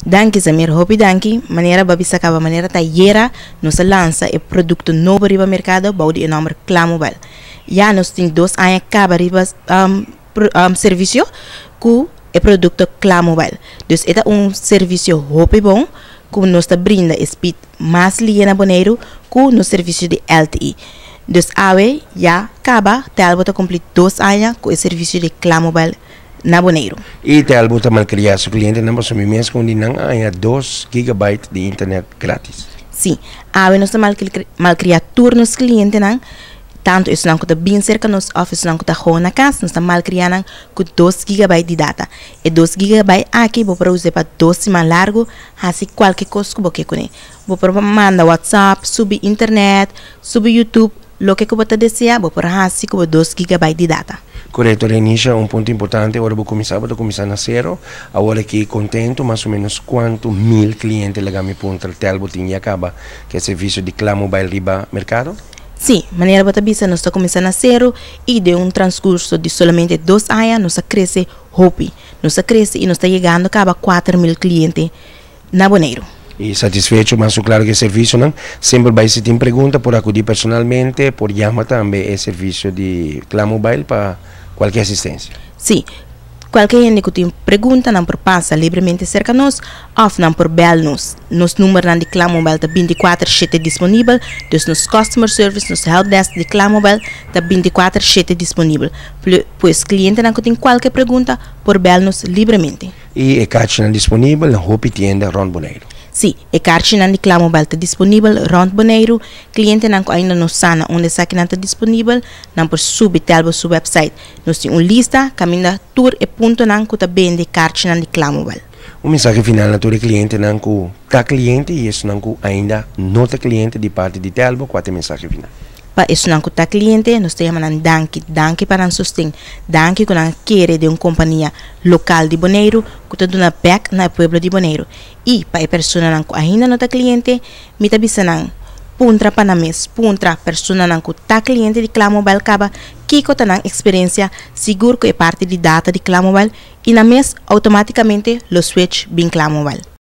Danki, Samir, hopi danki. Manera bo a bisa kaba, manera ta ayera nos a lansa e produkto nobo riba merkado bou di e nòmber Klamobel. Ya nos tin 2 aña kaba riba servisio ku e produkto Klamobel. Dus e ta un servisio hopi bon ku nos ta brinda e speed mas lihe na Boneiru ku nos servisio di LTE. Dus awe ya kaba Telbo ta kumpli 2 aña ku e servisio di Klamobel na Boneiru. I Telbo ta malkriá su klientenan, pasobra mi mes ku di nan a haña 2 gigabyte di internet gratis. Sí, awe nos ta malkriá tur nos klientenan, tantu esnan ku ta bin serka nos òf esnan ku ta gewoon na kas, nos ta malkriá nan ku 2 gigabyte di data. E 2 gigabyte aki bo por usa pa 2 siman largu, hasi kualke kos ku bo ke kuné. Bo por manda WhatsApp, subi internet, subi YouTube, loke ku bo ta deseá, bo por hasi ku 2 gigabyte di data. Korekto, Renisha, un punto importante, ora bo kuminsá, bo kuminsá na sero, awor aki kontentu, mas o ménos kuantu mil kliente, laga mi puntra, Telbo tin ya kaba ku e servisio di Klamobile riba merkado? Sí, manera bo ta bisa, nos ta kuminsá na sero i den un transkurso di solamente 2 aña nos a krese hopi. Nos a krese i nos ta yegando kaba 4000 kliente na Boneiru. I satisfecho, mas klaro ku e servisionan. Semper bai si tin pregunta, por akudí personalmente, por yama tambe e servisio di Klamobile pa kualke asistensia. Sí, kualke hende ku tin pregunta, nan por pasa libremente serka nos, òf nan por bel nos. Nos numbernan di Klamobile ta 24/7 disponibel, dus nos customer service, nos helpdesk di Klamobile ta 24/7 disponibel. Pues klientenan ku tin kualke pregunta por bel nos libremente. I e karchinan disponibel na hopi tienda rònt Boneiru. Sí, e karchinan di Klamobile ta disponibel rònt Boneiru. Klientenan ku ainda no sa na unda esakinan ta disponibel, nan por subi Telbo su website. Nos tin un lista kaminda tur e puntonan ku ta bende karchinan di Klamobile. Un mensahe final na tur e klientenan ku ta kliente i esnan ku ainda no ta kliente di parti di Telbo, kua ta e mensahe final? Pa esnan ku ta kliente, nos ta yama nan danki, danki pa nan sosten, danki ku nan kere den un kompania lokal di Boneiru ku ta duna bèk na e pueblo di Boneiru. I pa e personanan ku ainda no ta kliente, mi ta bisa nan puntra pa nan mes, puntra personanan ku ta kliente di Klamobile kaba kiko ta nan eksperensia sigur ku e parti di data di Klamobile i nan mes outomátikamente lo switch bin Klamobile.